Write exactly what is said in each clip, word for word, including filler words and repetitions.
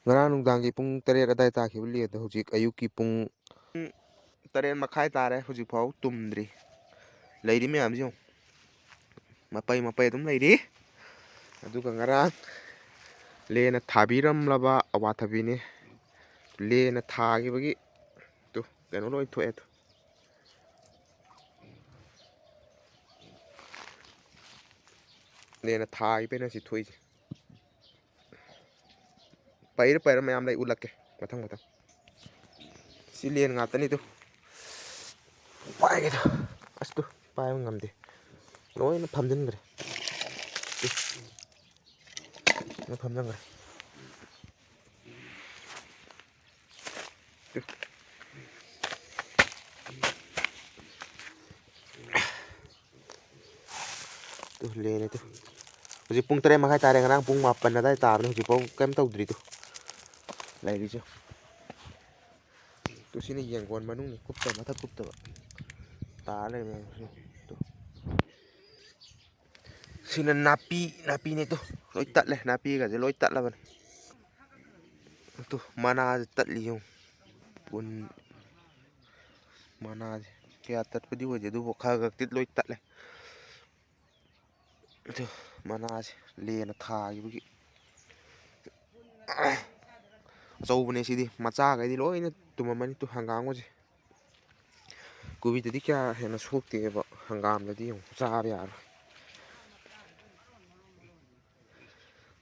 ꯉꯔꯥꯡ ꯅꯨꯡꯗꯥꯡꯒꯤ ꯄꯨꯡ ꯇꯔꯦꯠ ꯑꯗꯥꯏ ꯇꯥꯈꯤꯕ ꯂꯦꯟꯗꯣ ꯍꯧꯖꯤꯛ ꯑꯌꯨꯛꯀꯤ ꯄꯨꯡ, ꯄꯨꯡ ꯇꯔꯦꯠ ꯃꯈꯥꯏ ꯇꯥꯔꯦ, ꯍꯧꯖꯤꯛꯐꯥꯎ ꯇꯨꯝꯗ꯭ꯔꯤ꯫ ꯂꯩꯔꯤ ꯃꯌꯥꯝꯁꯤ ꯌꯦꯡꯉꯨ, ꯃꯄꯩ ꯃꯄꯩ ꯑꯗꯨꯝ ꯂꯩꯔꯤ꯫ ꯑꯗꯨꯒ ꯉꯔꯥꯡ ꯂꯦꯟꯅ ꯊꯥꯕꯤꯔꯝꯂꯕ ꯑꯋꯥꯊꯕꯤꯅꯤ꯫ ꯂꯦꯟꯅ ꯊꯥꯈꯤꯕꯒꯤ ꯇꯨ ꯀꯩꯅꯣ ꯂꯣꯏ ꯊꯣꯛꯑꯦ ꯇꯨ꯫ ꯂꯦꯟꯅ ꯊꯥꯈꯤꯕꯩꯅ ꯁꯤ ꯊꯣꯛꯏꯁꯦ꯫ ꯄꯩꯔ ꯄꯩꯔ ꯃꯌꯥꯝ ꯂꯩ, ꯎꯠꯂꯛꯀꯦ ꯃꯊꯪ ꯃꯊꯪ꯫ ꯁꯤ ꯂꯦꯟ ꯉꯥꯛꯇꯅꯤ ꯇꯨ꯫ ꯄꯥꯏꯒꯦ ꯇꯨ꯫ ꯑꯁ ꯇꯨ, ꯄꯥꯏꯕ ꯉꯝꯗꯦ꯫ ꯂꯣꯏꯅ ꯐꯝꯖꯤꯟꯈ꯭ꯔꯦ꯫ ꯇꯨ꯫ ꯂꯣꯏ ꯐꯝꯖꯤꯟꯈ꯭ꯔꯦ꯫ ꯇꯨ꯫ ꯇꯨ, ꯂꯦꯟꯅꯦ ꯇꯨ꯫ ꯍꯧꯖꯤꯛ ꯄꯨꯡ ꯇꯔꯦꯠ ꯃꯈꯥꯏ ꯇꯥꯔꯦ, ꯉꯔꯥꯡ ꯄꯨꯡ ꯃꯥꯄꯟ ꯑꯗꯥꯏ ꯇꯥꯕꯅꯦ, ꯍꯧꯖꯤꯛꯐꯥꯎ ꯀꯩꯝ ꯇꯧꯗ꯭ꯔꯤ ꯇꯨ꯫ ꯂꯩꯔꯤꯁꯦ꯫ ꯇꯨ, ꯁꯤꯅ ꯌꯦꯡꯒꯣꯟ ꯃꯅꯨꯡꯅꯤ, ꯀꯨꯞꯇꯕ, ꯃꯊꯛ ꯀꯨꯞꯇꯕ꯫ ꯇꯥ ꯂꯩꯔꯝꯃꯦ ꯇꯨ꯫ ꯁꯤꯅ ꯅꯥꯄꯤ, ꯅꯥꯄꯤꯅꯦ ꯇꯨ꯫ ꯂꯣꯏ ꯇꯠꯂꯦ, ꯅꯥꯄꯤꯒꯁꯦ ꯂꯣꯏ ꯇꯠꯂꯕꯅꯦ꯫ ꯇꯨ, ꯃꯅꯥꯁꯦ ꯇꯠꯂꯤ ꯌꯦꯡꯉꯨ꯫ ꯄꯨꯟ-, ꯃꯅꯥꯁꯦ ꯀꯌꯥ ꯇꯠꯄꯗꯤ ꯑꯣꯏꯗꯦ, ꯑꯗꯨꯕꯨ ꯈꯔ ꯈꯛꯇꯤ ꯂꯣꯏ ꯇꯠꯂꯦ꯫ ꯑꯗꯨ ꯃꯅꯥꯁꯦ ꯂꯦꯟꯅ ꯊꯥꯈꯤꯕꯒꯤ꯫ ꯑꯆꯧꯕꯅꯦ ꯁꯤꯗꯤ, ꯃꯆꯥꯈꯩꯗꯤ ꯂꯣꯏꯅ ꯇꯨꯝꯃꯝꯃꯅꯤ꯫ ꯇꯨ, ꯍꯪꯒꯥꯝꯒꯁꯦ꯫ ꯀꯣꯕꯤꯗꯗꯤ ꯀꯌꯥ ꯍꯦꯟꯅ ꯁꯣꯛꯇꯦꯕ, ꯍꯪꯒꯥꯝꯗꯗꯤ ꯌꯦꯡꯉꯨ, ꯆꯥꯕ ꯌꯥꯔꯣꯏ꯫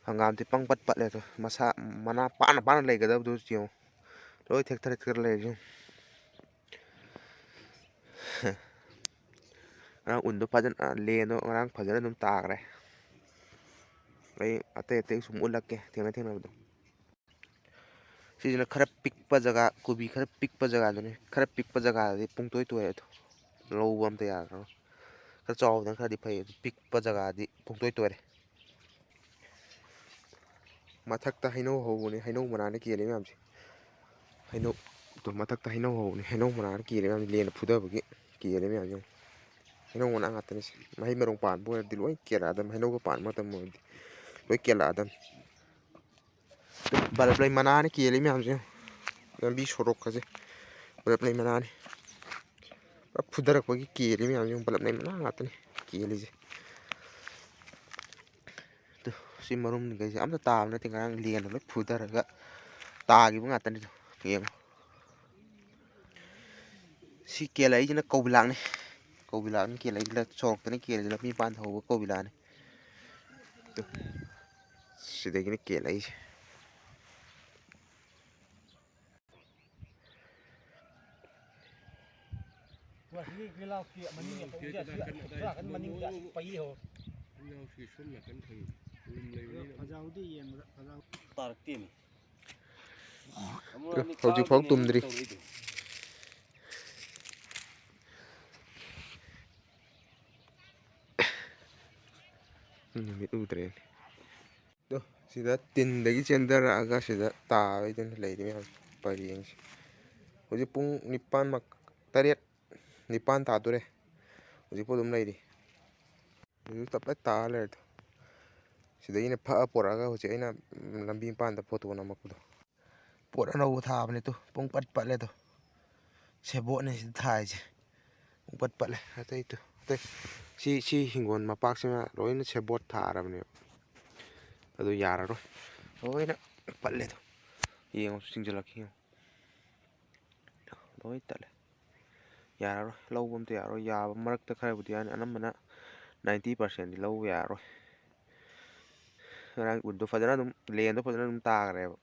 ꯍꯪꯒꯥꯝꯗꯤ ꯄꯪꯄꯠ ꯄꯠꯂꯦ ꯑꯗꯣ, ꯃꯁꯥ, ꯃꯅꯥ ꯄꯥꯅ ꯄꯥꯅ ꯂꯩꯒꯗꯕꯗꯨ ꯌꯦꯡꯉꯨ, ꯂꯣꯏ ꯊꯦꯛꯊꯔ ꯊꯦꯛꯊꯔ ꯂꯩꯔꯦ ꯌꯦꯡꯉꯨ꯫ ꯉꯔꯥꯡ ꯎꯟꯗꯣ ꯐꯖꯅ, ꯂꯦꯟꯗꯣ ꯉꯔꯥꯡ ꯐꯖꯅ ꯑꯗꯨꯝ ꯇꯥꯈ꯭ꯔꯦ꯫ ꯑꯩ ꯑꯇꯩ ꯑꯇꯩ ꯁꯨꯝ ꯎꯠꯂꯛꯀꯦ, ꯊꯦꯡꯅ ꯊꯦꯡꯅꯕꯗꯣ꯫ ꯁꯤꯁꯤꯅ ꯈꯔ ꯄꯤꯛꯄ ꯖꯒꯥ, ꯀꯣꯕꯤ ꯈꯔ ꯄꯤꯛꯄ ꯖꯒꯥꯗꯨꯅꯤ꯫ ꯈꯔ ꯄꯤꯛꯄ ꯖꯒꯥꯗꯗꯤ ꯄꯨꯡꯇꯣꯏ ꯇꯣꯏꯔꯦ ꯑꯗꯣ, ꯂꯧꯕ ꯑꯝꯇ ꯌꯥꯗ꯭ꯔꯕ꯫ ꯈꯔ ꯆꯥꯎꯕꯗꯅ ꯈꯔꯗꯤ ꯐꯩ, ꯑꯗꯨ ꯄꯤꯛꯄ ꯖꯒꯥꯗꯤ ꯄꯨꯡꯇꯣꯏ ꯇꯣꯏꯔꯦ꯫ ꯃꯊꯛꯇ ꯍꯩꯅꯧ ꯍꯧꯕꯅꯦ, ꯍꯩꯅꯧ ꯃꯅꯥꯅ ꯀꯦꯜꯂꯤ ꯃꯌꯥꯝꯁꯦ꯫ ꯍꯩꯅꯧ, ꯇꯨ, ꯃꯊꯛꯇ ꯍꯩꯅꯧ ꯍꯧꯕꯅꯦ, ꯍꯩꯅꯧ ꯃꯅꯥꯅ ꯀꯦꯜꯂꯤ ꯃꯌꯥꯝꯁꯦ, ꯂꯦꯟꯅ ꯐꯨꯗꯕꯒꯤ ꯀꯦꯜꯂꯤ ꯃꯌꯥꯝꯁꯦ꯫ ꯍꯩꯅꯧ ꯃꯅꯥ ꯉꯥꯛꯇꯅꯤ ꯁꯤ꯫ ꯃꯍꯩ ꯃꯔꯣꯡ ꯄꯥꯟꯕ ꯑꯣꯏꯔꯗꯤ ꯂꯣꯏ ꯀꯦꯜꯂꯛꯑꯗꯝꯅꯤ, ꯍꯩꯅꯧꯒ ꯄꯥꯟꯕ ꯃꯇꯝ ꯑꯣꯏꯔꯗꯤ ꯂꯣꯏ ꯀꯦꯜꯂꯛꯑꯗꯝꯅꯤ꯫ ꯕꯂꯞ ꯂꯩ ꯃꯅꯥꯅꯤ ꯀꯦꯜꯂꯤ ꯃꯌꯥꯝꯁꯦ, ꯂꯝꯕꯤ ꯁꯣꯔꯣꯛꯀꯁꯦ ꯕꯂꯞ ꯂꯩ ꯃꯅꯥꯅꯤ꯫ ꯄꯨꯔꯥ ꯐꯨꯊꯔꯛꯄꯒꯤ ꯀꯦꯜꯂꯤ ꯃꯌꯥꯝꯁꯦ, ꯕꯂꯞ ꯂꯩ ꯃꯅꯥ ꯉꯥꯛꯇꯅꯤ ꯀꯦꯜꯂꯤꯁꯦ꯫ ꯑꯗꯨ ꯁꯤ ꯃꯔꯨꯝꯈꯩꯁꯦ ꯑꯝꯇ ꯇꯥꯕ ꯅꯠꯇꯦ, ꯉꯔꯥꯡ ꯂꯦꯟꯅ ꯂꯣꯏ ꯐꯨꯊꯔꯒ ꯇꯥꯈꯤꯕ ꯉꯥꯛꯇꯅꯤꯗꯣ꯫ ꯌꯦꯡꯉꯣ, ꯁꯤ ꯀꯦꯜꯂꯛꯏꯁꯤꯅ ꯀꯧꯕꯤꯂꯥꯛꯅꯤ꯫ ꯀꯧꯕꯤꯂꯥꯛꯅꯤ ꯀꯦꯜꯂꯛꯏꯁꯤ, ꯁꯣꯔꯣꯛꯇꯅꯤ ꯀꯦꯜꯂꯤꯁꯤ, ꯂꯝꯕꯤ ꯃꯄꯥꯟꯗ ꯍꯧꯕ ꯀꯧꯕꯤꯂꯥꯛꯅꯤ꯫ ꯇꯨ, ꯁꯤꯗꯒꯤꯅꯤ ꯀꯦꯜꯂꯛꯏꯁꯦ꯫ ꯑꯁꯤꯒꯤ green house-ꯀꯤ ꯃꯅꯤꯡꯒꯤ ꯄꯧꯁꯦ ꯑꯁꯤ ꯁꯣꯝ ꯅꯥꯀꯟ ꯃꯅꯤꯡꯗ ꯑꯁꯤ ꯄꯩ ꯂꯩꯍꯧꯔꯦ꯫ Green house-ꯀꯤ ꯁꯣꯝ ꯅꯥꯀꯟ ꯊꯪꯉꯤ꯫ ꯎꯔꯨꯝ ꯂꯩꯕꯅꯤꯅ꯫ ꯐꯖꯍꯧꯗꯦ ꯌꯦꯡꯕꯗ, ꯐꯖꯍꯧ-, ꯇꯥꯔꯛꯇꯦꯅꯦ꯫ ꯍꯧꯖꯤꯛꯐꯥꯎ ꯇꯨꯝꯗ꯭ꯔꯤ꯫ ꯅꯨꯃꯤꯠ ꯎꯗ꯭ꯔꯦꯅꯦ꯫ ꯑꯗꯣ ꯁꯤꯗ ꯇꯤꯟꯗꯒꯤ ꯆꯦꯟꯊꯔꯛꯑꯒ ꯁꯤꯗ ꯇꯥꯕꯩꯗꯨꯅ ꯂꯩꯔꯤ ꯃꯌꯥꯝ ꯄꯔꯦꯡꯁꯦ꯫ ꯍꯧꯖꯤꯛ ꯄꯨꯡ ꯅꯤꯄꯥꯟ ꯃꯛ-, ꯇꯔꯦꯠ, ꯅꯤꯄꯥꯟ ꯇꯥꯗꯣꯔꯦ꯫ ꯍꯧꯖꯤꯛꯐꯥꯎ ꯑꯗꯨꯝ ꯂꯩꯔꯤ꯫ ꯍꯧꯖꯤꯛ ꯇꯞ ꯇꯥꯏ ꯇꯥ ꯂꯩꯔꯦ꯫ ꯁꯤꯗꯒꯤꯅ ꯐꯛꯑ ꯄꯣꯔꯛꯑꯒ ꯍꯧꯖꯤꯛ ꯑꯩꯅ ꯂꯝꯕꯤ ꯃꯄꯥꯟꯗ ꯐꯣꯇꯣ ꯅꯝꯃꯛꯄꯗꯣ꯫ ꯄꯣꯠ ꯑꯅꯧꯕ ꯊꯥꯕꯅꯦ ꯇꯨ, ꯄꯨꯡ ꯄꯠ ꯄꯠꯂꯦ ꯇꯨ꯫ ꯁꯦꯕꯣꯠꯅꯦ ꯁꯤꯗ ꯊꯥꯏꯁꯦ꯫ ꯄꯨꯡ ꯄꯠ ꯄꯠꯂꯦ꯫ ꯑꯇꯩ ꯇꯨ, ꯑꯇꯩ ꯁꯤ, ꯁꯤ ꯍꯤꯡꯒꯣꯜ ꯃꯄꯥꯛꯁꯤꯃ ꯂꯣꯏꯅ ꯁꯦꯕꯣꯠ ꯊꯥꯔꯕꯅꯦꯕ꯫ ꯑꯗꯨ ꯌꯥꯔꯔꯣꯏ꯫ ꯂꯣꯏꯅ ꯄꯠꯂꯦ ꯇꯨ꯫ ꯌꯦꯡꯉꯣ, ꯆꯤꯡꯁꯤꯜꯂꯛꯀꯦ ꯌꯦꯡꯉꯣ꯫ ꯂꯣꯏ ꯇꯠꯂꯦ꯫ ꯌꯥꯔꯔꯣꯏ꯫ ꯂꯧꯕ ꯑꯝꯇ ꯌꯥꯔꯔꯣꯏ꯫ ꯌꯥꯕ ꯃꯔꯛꯇ ꯈꯔꯕꯨꯗꯤ ꯌꯥꯅꯤ꯫ ꯑꯅꯝꯕꯅ ninety percent-ꯗꯤ ꯂꯧꯕ ꯌꯥꯔꯔꯣꯏ꯫ ꯉꯔꯥꯡ ꯎꯠꯇꯣ ꯐꯖꯅ ꯑꯗꯨꯝ, ꯂꯦꯟꯗꯣ ꯐꯖꯅ ꯑꯗꯨꯝ ꯇꯥꯈ꯭ꯔꯦꯕ꯫